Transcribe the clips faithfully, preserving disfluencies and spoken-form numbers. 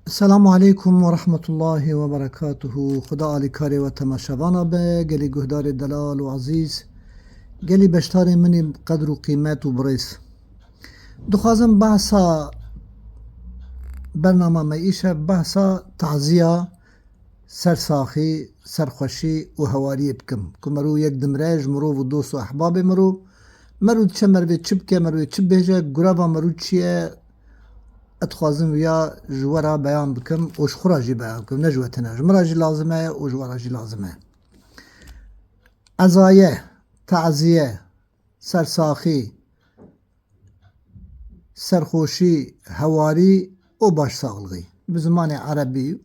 Selamu aleykum ve rahmetullahi ve berekatuhu. Xuda alîkarê we temaşevana be, gelî guhdarê delal û ezîz, gelî beşdarê min ê qedr û qîmet û birêz. Dixwazim behsa bernama me îşev behsa taziya, sersaxî, serxweşî û hewariyê bikim. Ku merû yek dimre ji mirov û dost û ehbabê mirû, merû diçe merivê çi bike, merivê çi bêje, gureva merû çi ye, ez dixwazim viya ji we re beyan bikim û ji xwe re jî beyan bikim. Ne ji we tene, ji min re jî lazim e û ji we re jî lazim e. Ezaye, taziye, sersaxî, serxweşî, hewarî û başsaxlixî. Bi zimanê erebî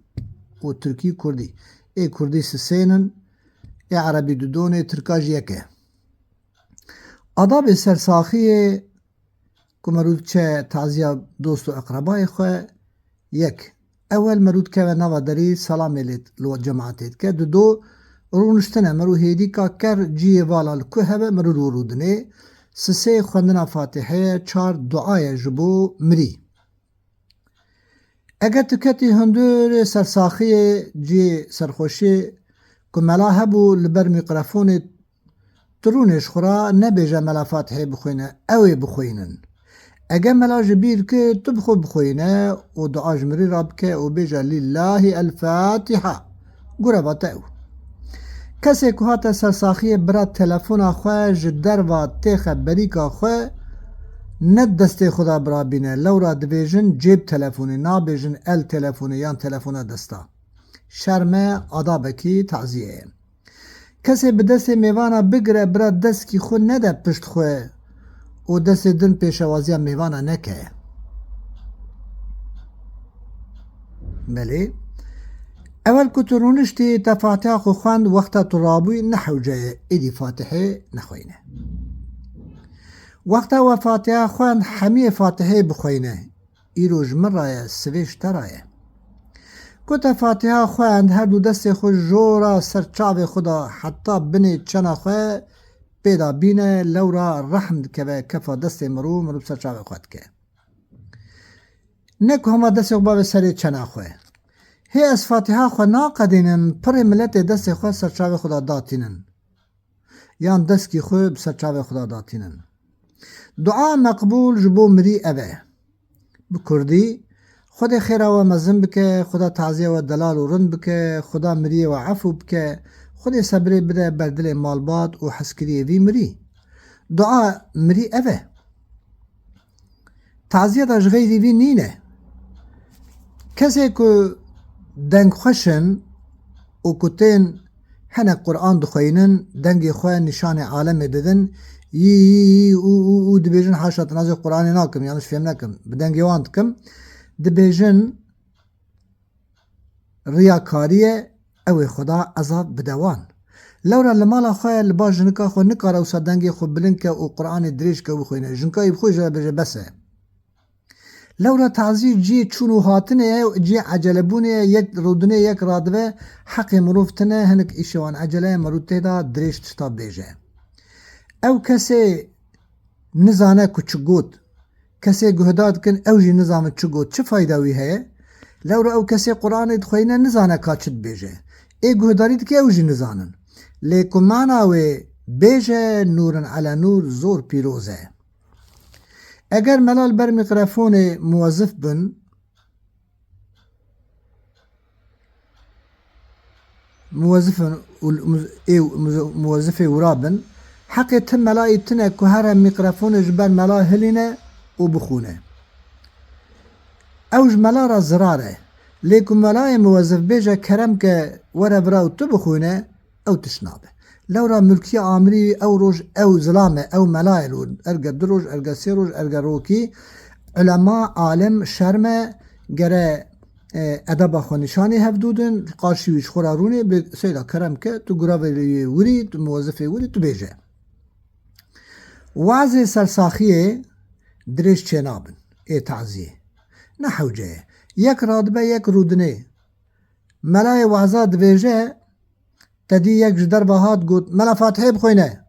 û tirkî, kurdî. Ê kurdî sisên in, ê erebî dudon, ê tirka jî yek e. Adabê sersaxiyê ku merû diçe taziya dost û eqrebayê xwe, yek, ewel merû dikeve nava derî, selamê lê li cemaetê dike. Dudo, rûniştine, merû hêdîka ker ciyê vala li ku hebe merû li wir rûdinê. Sisê, xwendina Fatihê ye. Çar, dua ye ji bo mirî. Eger tu ketî hundirê sersaxiyê, ciyê serxweşiyê ku mela hebû li ber mîkrofonê, tu rûnê ji xwe re nebêje mela Fatihê bixwîne, ew ê bixwînin. Eger mela ji bîr kir, tu bi xwe bixwîne û dua ji mirî re bike û bêje Lîllahî el Fatiha. Gureva te ew. Kesê ku hate sersaxiyê bira telefona xwe ji derva têxe berîka xwe, ne destê xwe de birabîne, lewra dibêjin cêb telefonê, nabêjin el telefonê yan telefona desta. Şerm e, adabekî taziyê ye. Kesê bi destê mêvana bigire, bira deskî xwe nede pişt xwe û destê din pêşewaziya mêvana neke. Belê. Ewel ku tu rûniştî, te Fatiha xwe xwend, wexta tu rabûyî ne hewce ye, êdî Fatihê nexweyne. Wexta we Fatiha xwend, hemiyê Fatihê bixweyne. Îro ji min re ye, sivê ji te re ye. Ku te Fatiha xwend, her du destê xwe jora ser çavê xwe de heta binê çena xwe pê de bîne, lewra rehm dikeve kefa destê mirû, mirû ser çavê xwe dike. Ne ku hema destê xwe bave serê çena xwe. Hê ez Fatiha xwe naqedînim, pirê miletê destê xwe ser çavê xwe de datînin. Yan deskî xwe bi ser çavê xwe de datînin. Dua meqbûl ji bo mirî ev e. Bi kurdî, Xwedê xêra we mezin bike, Xuda taziya we delal û rind bike, Xuda miriyê we efû bike, Xwedê sebrê bide ber dilê malbat û hezkiriyê vî mirî. Dua mirî ev e. Taziya de ji xeyrî vî nîne. Kesê ku dengxweş in û ku tên hinek Quran dixweynin, dengê xwe nîşanê alemê didin, yî, yî, yî, û, û, û dibêjin, haşa, tu nazê Quranê nakim, yanlış fêm nekim, bi dengê wan dikim, dibêjin, riyakarî ye, ew ê Xuda ezab bide wan. Lewra li mala xwe, li ba jinika xwe nikare wisa dengê xwe bilind ke û Quranê dirêj ke bixwîne. Jinka yê bi xwe jî re bêje bes e. Lewra tazî cihê çûn û hatinê ye, cihê ecelebûnê ye, yek rûdinê, yek radibe, heqê mirov tune, hinek îşê wan ecele ye, merû tê de dirêj tişta bêje. Ew kesê nizane ku çi got, kesê guhdar dikin, ew jî nizane çi got, çi fayda wî heye? Lewra ew kesê Quranê dixweyne nizane ka çi dibêje. Ê guhdarî dike ew jî nizanin. Lê ku mana wê bêje nûrin ele nûr zor pîroz e. Eger mela li ber mîkrofonê muwezif bin, muwezifin û muz-, ê muz-, muwezifê wira bin, heqê ti melayî tune ku here mîkrofonê ji ber mela hilîne û bixwîne. Ew ji mela re zirar e. Lê ku melayê muwezif bêje kerem ke were vira û tu bixwîne, ew tişt nabe. Lewra mulkiya amirî ew roj ew zilam e, ew mela ye, erge du roj, erge sê roj, erge rokî, ulema, alim, şerm e, gere, e, edeba xwe nîşanê hevdû din, qarşî wî ji xwe re rûnê, bê seyda kerem ke, tu guravê wî wirî, tu muwezifê wirî, tu bêje. Wazê sersaxiyê dirêj çênabin, ê taziyê. Ne hewce ye. Yek radibe, yek rûdinê. Melayê waza dibêje, te dî yek ji derve hat got, Mela Fatihê bixwîne.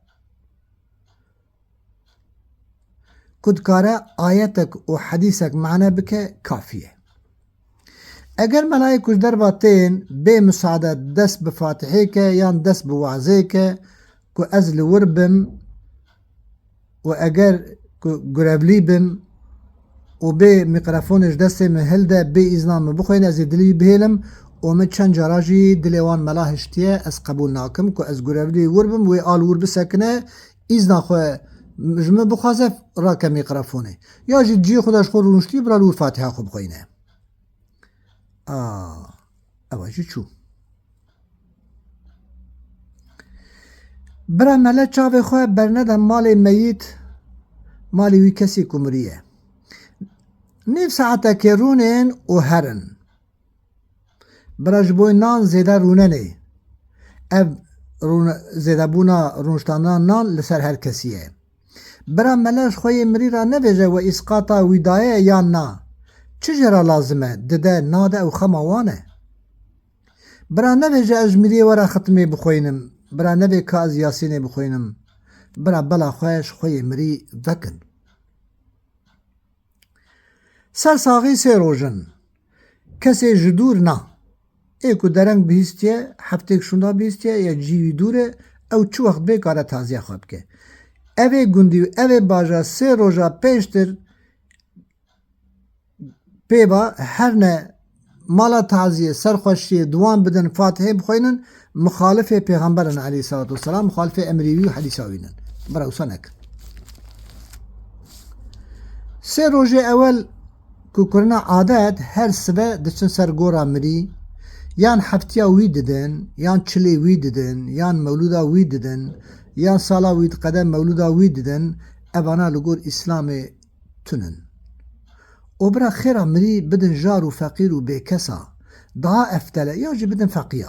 Ku dikare ayetek û hedîsek mane bike, kafî ye. Eger melayê ku ji derva tên bê misaade dest bi Fatihê ke yan dest bi wazê ke ku ez li wir bim û eger ku gurevlî bim û bê mîkrofonê ji destê min hilde, bê îzna min bixweyne, ez ê dilê wî bihêlim û min çend cara jî dilê wan mela hiştiye, ez qebûl nakim ku ez gurevlî wir bim, wê a li wir bisekine, îzna xwe ji min bixwaze, rake mîkrofonê. Ya jî ciyê xwe de ji xwe rûniştî, bira li wir Fatiha xwe bixweyne. A, ewa jî çû. Bira mele çavê xwe bernede malê meyît, malê wî kesî ku miriye. Nîv saetekê rûnên û herin. Bira ji bo nan zêde rûnenê. Ev rûne-, zêdebûna rûniştana nan li ser her kesî ye. Bira mele ji xwe yê mirî re nevêje we îsqata wî daye yan na. Çi jê re lazim e, dide, nade ew xema wan e. Bira nevêje ez ji miriyê we re xitimê bixweynim. Bira nevê ka ez Yasînê bixweynim. Bira bela xwe ji xwe yê mirî vekin. Ser saxî sê roj in. Kesê ji dûr na. Ê ku dereng bihîstiye, heftêk şûnda bihîstiye, ya cî wî dûr e, ew çi wext bê kare taziya xwe bike. Evê gundî û evê bajar sê roja pêştir pê ba herne mala taziyê, serxweşiyê, di wan bidin, Fatihê bixweynin, mixalifê Pêxember in aleyhissalatu vesselam, mixalifê emrî wî û hedîsa wî nin. Bira wisa nekin. Sê rojê ewel ku kirine adet, her sibe diçin ser gora mirî, yan heftiya wî didin, yan çilê wî didin, yan mewlûda wî didin, yan sala wî diqede mewlûda wî didin, evana li gor Îslamê tunin. Û bira xêra mirî bidin jar û feqîr û bêkesa, daha eftel e, ya jî bidin feqiya.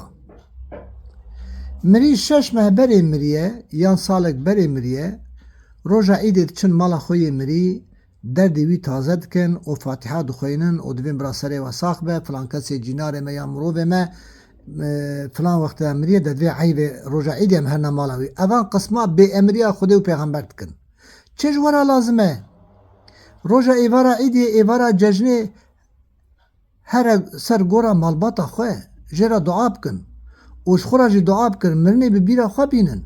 Mirî şeş meh berê miriye, yan salek berê miriye, roja îdê diçin mala xwe yê mirî, derdê wî taze dikin û Fatiha dixweynin û divên bira serê we sax be, filan kesê cînarê me ya mirovê me, e, filan wextê de miriye, de divê eyvê roja îdê em herine mala wî. Evan qisma bêemriya Xwedê û Pêxember dikin. Çi ji we re lazim e? Roja êvara îdê, êvara cejnê here ser gora malbata xwe, jê re dua bikin. Û ji xwe re jî dua bikin, mirinê bi bîra xwe bînin.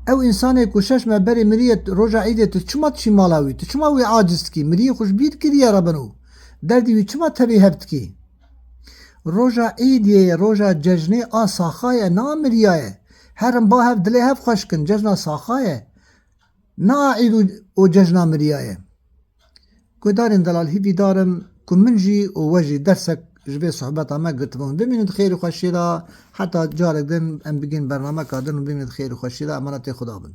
Ew însanê ku şeş meh berê miriye, roja îdê tu çima diçî mala wî? Tu çima wî aciz dikî? Miriyê xwe ji bîr kiriye rebin û derdî wî çima tevî hev dikî? Roja îdê, roja cejnê a saxa ye, na miriya ye. Herin ba hev, dilê hev xweş kin, cejna saxa ye. Na îd û, û cejna miriya ye. Guhdarên delal, hîvîdar im ku min jî û we jî dersek ji vê sohbeta me girtibûn. Bimînin di xêr û xweşiyê de, heta carek din em bigihîn bernameka din û bimînin di xêr û xweşiyê de, emanetê Xuda bin.